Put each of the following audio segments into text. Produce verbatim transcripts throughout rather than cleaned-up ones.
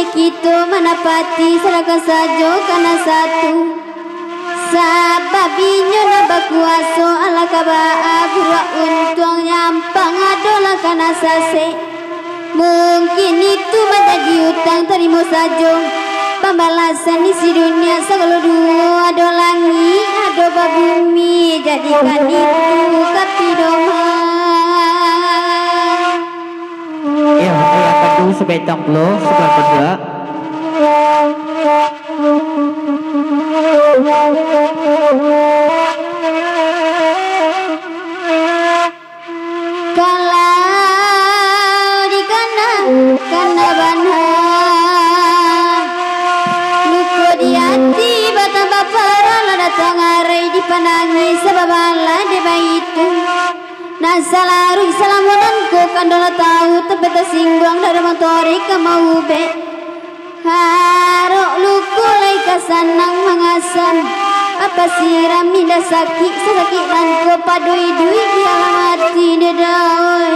kito manapati, sadangkan sajo kana satu. Sabab inyo nan bakuaso, alangkah baa buruak untuang nyampang, adolah kana sasek. Mungkin itu manjadi utang, tarimo sajo pambalasan isi dunia sagalo duo, ado langik, ado babumi, jadikan itu ka pidoman. Iyo, ayah kandung sabintang pulo, sabalah. Kalau dikana, kana bana. Luko di ati batambah parah, lah datang arai dipandangi, sabab alah dek baitu. Nan salaruih salamonan ko, kan doh lah tahu, tapi tasingguang dari motorik ka maubek. Harok luko lai ka sanang mangasam, apa siram indak sakik, sasakik mangko paduik-duik di alam ati dek doi.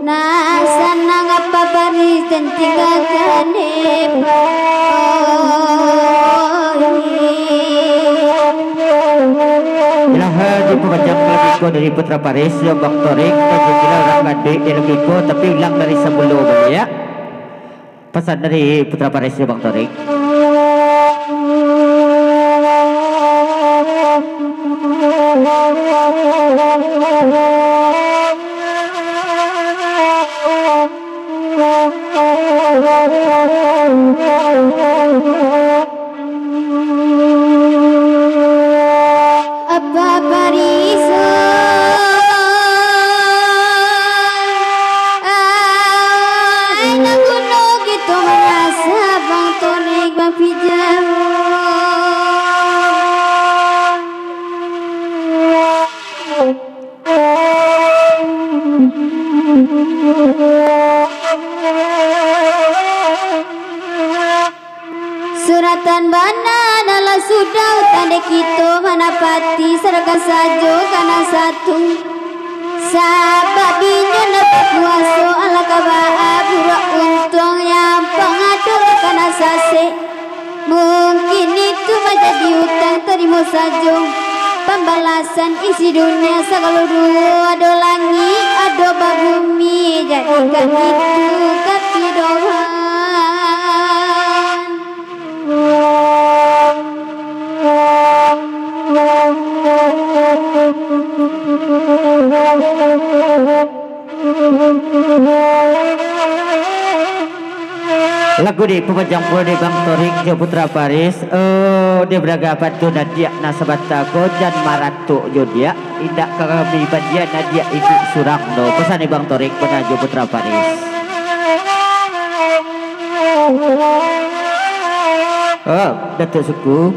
Nah, sanang apa paris dan tinggalkan depa. Ilah, eh, dipamanjang lagi ko dari Putra Paris, yo Bang Torik, dan juga urang gadek di lagi ko, tapi ulang dari samulo baliak, ya. Pasan dari Putra Paris, yo Bang Torik. Apa bariso? Ai, nan guno kito manasa, Bang Torik, Bang Pijai. Suratan bana nan lah sudah utang dek kito manapati, sadangkan sajo kana satu. Sabab inyo nan bakuaso, alangkah baa buruak untuang, nyampang adolah kana sasek. Mungkin itu manjadi utang, tarimo sajo pambalasan isi dunia sagalo duo, ado langik, ado babumi, jadikan itu ka pidoman. Lagu dipamanjang pulo dek Bang Torik jo Putra Paris. Oh, di baraga pantun adiak nan sabanta ko, jan maratok jo diak, indak ka kami bandian adiak iduik surang do. Pasan dek Bang Torik bana jo Putra Paris. Oh, Datuak Suku.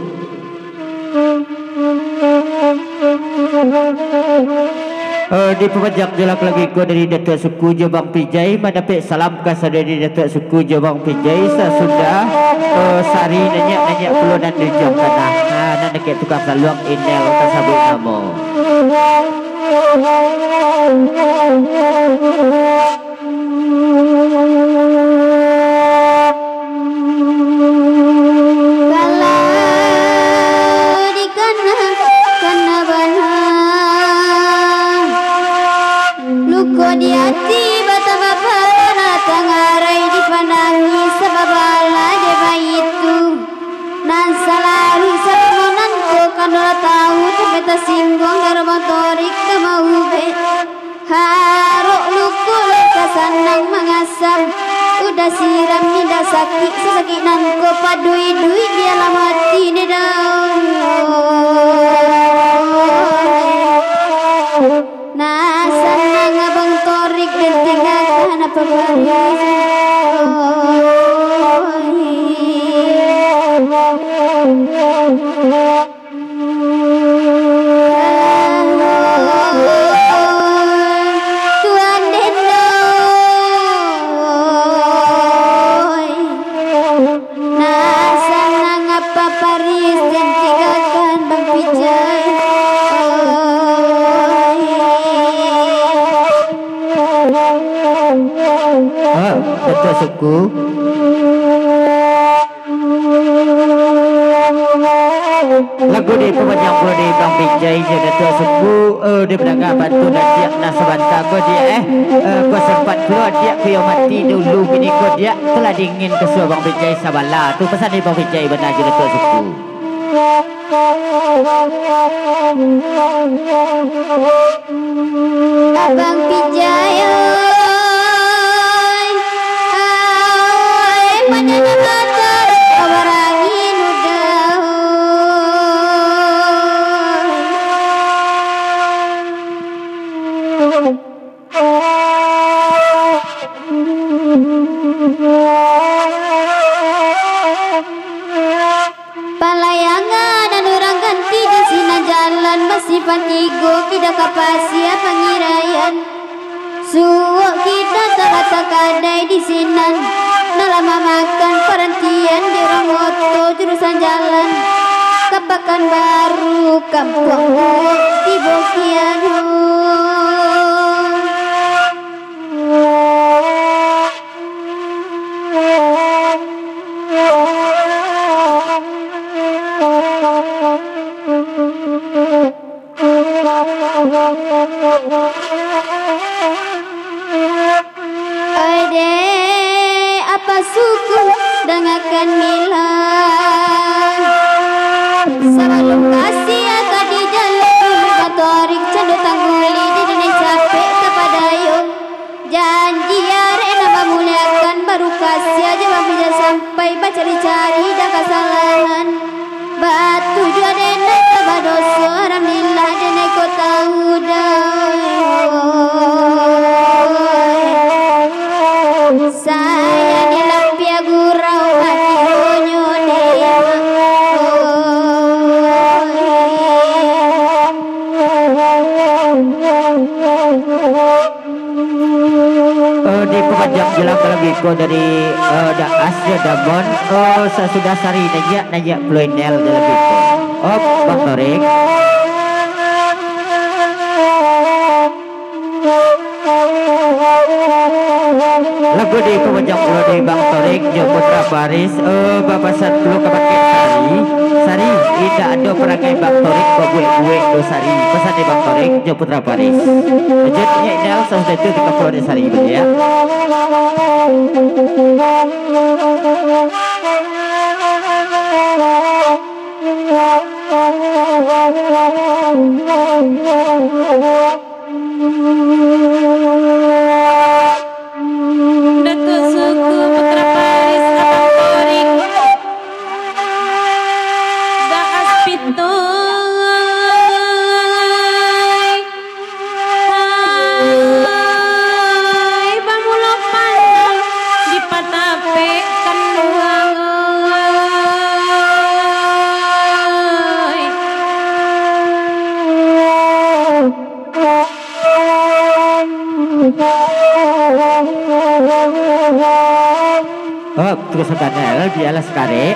Eh, dipamanjang jo lagu ko dari Datuak Suku jo Bang Pijai, manapek salam kasado dari Datuak Suku jo Bang Pijai, sasudah, eh, sari niniak-niniak pulo nan di ujung tanah. Ha, nan dakek tukang saluang, Inel tasabuik namo. Kalau dikana, kana bana. Luko di ati batambah parah, tangarai dipandangi, sabab alah dek baitu. Nan salalu sarumonan ko, kan lah tahu, tapi tasingguang, darah batorik ka maubek. Harok luko lai ka sanang mangasam, udah siram indak sakik, sasakik nan ko paduik-duik di alam ati ni dau. Nah, sanang abang torik dan tinggalkan apa baris. Tuan Dendoi. Nah, sanang apa paris dan tinggalkan Bang Pijai. Ha, Datuak Suku. Lagu dipamanjang pulo dek Bang Bijai jo Datuak Suku, eh, di pandanga pantun adiak nan sabanta ko diak, eh. Eh, ko sempat pulo adiak ko yo mati dulu, kini ko diak telah dingin kasuah Bang Bijai sabala tu, pasan dek Bang Bijai bana jo Datuak Suku. Abang Pijai, oi, ai, panjang mata, kabar angin udah, oi. Palayangan nan urang ganti di sinan, jalan basimpang tigo, kida ka Pasia Pangiraian. Suok kida tabata kadai di sinan, nan lah mamakan parantian di urang moto jurusan jalan ka Pakanbaru, kampuang Uok tibo kian. Oi dek, Apa Suku, dangakan mila. Sabalum Pasia ka dijaleh, dulu batorik cando tangguli, di dunia capek tapadayung. Janji arek nan bamuliakan, baru Pasia jo Bang Pijai sampai bacari-cari dah kasalahan. Batujuah denai ka badoso, alhamdulillah denai ko tahu dah. Sayang di lapiah gurau hati onyo dek. Eh, dipamanjang juo lah kalau biko dari, eh, Daas jo Damon. Eh, sasudah sari naiak, naiak pulo Inel dalam biko. Oh, Bang Torik. Lagu dipamanjang pulo dari Bang Torik jo Putra Paris. Eh, bapasan pulo ka bakeh Sari. Sari, indak ado parangai Bang Torik babuek-buek do Sari. Pasan dari Bang Torik jo Putra Paris. Lanjut, nyo Inel, sasudah itu tingga pulo dari Sari baliak. Datuak Suku Putra Paris Abang Torik. Daas Pitoi. Hai, bamulo pandang dipatapek kanduang. Oh, terus sabanal di alas karek.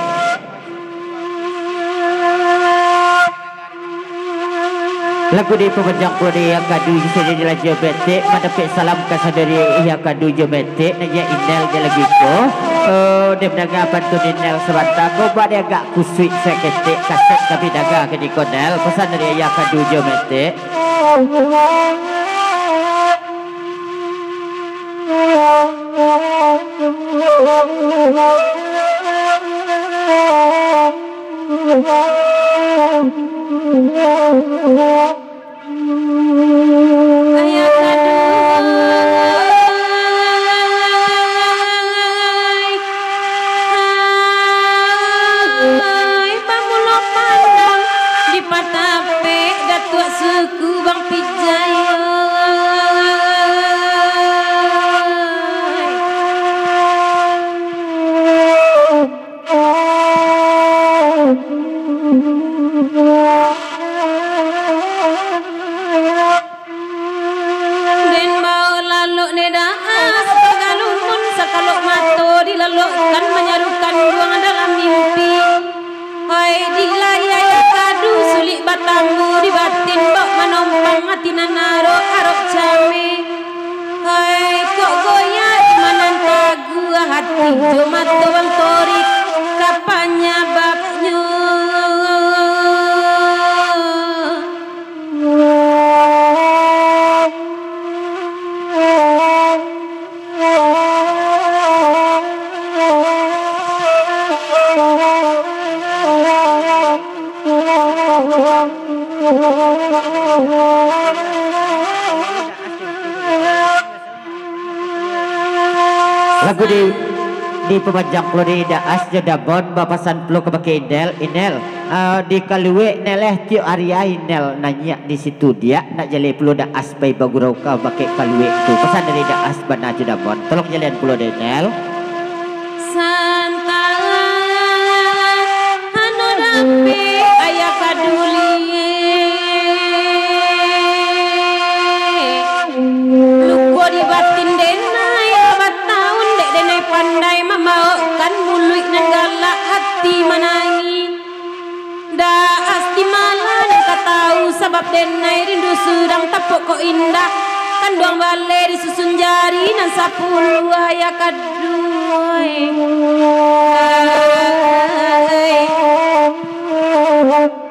Lagu dipamanjang pulo di Yang Kadu, sajo di Lajo Betek, mandapek salam ka sadari Yang Kadu jo Betek, naiak Inel di lagu ko. Oh, di mandanga pantun Inel sabanta ko, ba di agak kusuik saketek, kasek tapi daga kini ko Nel, pasan dari Yang Kadu jo Betek. Ayah kaduai, ai, bamulo pandang dipatapek Datuak Suku Bang Pijai. Den bao lalok ne Daas, bagalumun sakalok mato dilalokkan manyarukan duang dalam mimpi. Hai, di layai kadu sulik batamu, di batin bak manompang ati nan arok-arok came. Hai, kok goyang Ati jo mato Bang Torik, ka panyababnyo. Lagu di, dipamanjang pulo di Daas jo Dabon, bapasan pulo kabake Inel, Inel, ah, di Kaluek Nel, eh, tiok ari ai Nel nanyiak di situ, diak nak jaleh pulo Daas pai bagurau kabake Kaluek tu. Pasan dari Daas bana jo Dabon, tolong jaleh pulo deh, Nel. Santang anu dapek ayah kaduli. Luko di batin denai, bataun dek denai pandai mambaokkan muluik nan galak, hati manangih. Daas di malah nan ka tahu, sabab denai rindu surang, tapok kok indak. Kanduang baleh disusun jari nan sapuluah, ayah kaduai.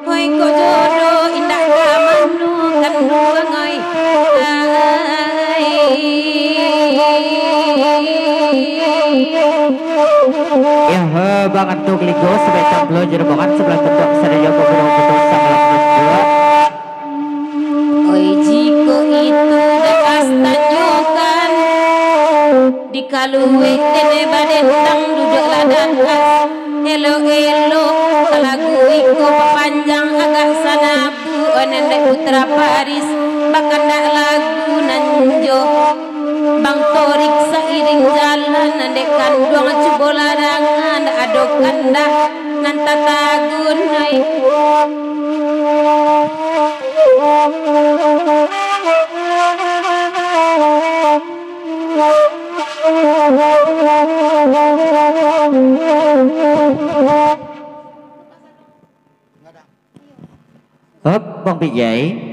Hoi, kok jodoh indak ka mano kanduang, oi. Ai. Iyo, Bang Anto Geligo, sabaik tamplo jo rombongan sabalah tunduak sadonyo bagurau putus samalam nyo. Oi, jikok itu Daas tanyokan, di Kaluek denai badendang duduaklah Daas. Elok-elok ka lagu iko papanjang agak sanabu, oh, nan dek Putra Paris, bakandak lagu nan jo Bang Torik sairing jalan, nan dek kanduang cubo larangan, ado kandak nan tatagun, ai. Hop, Bang Pijai.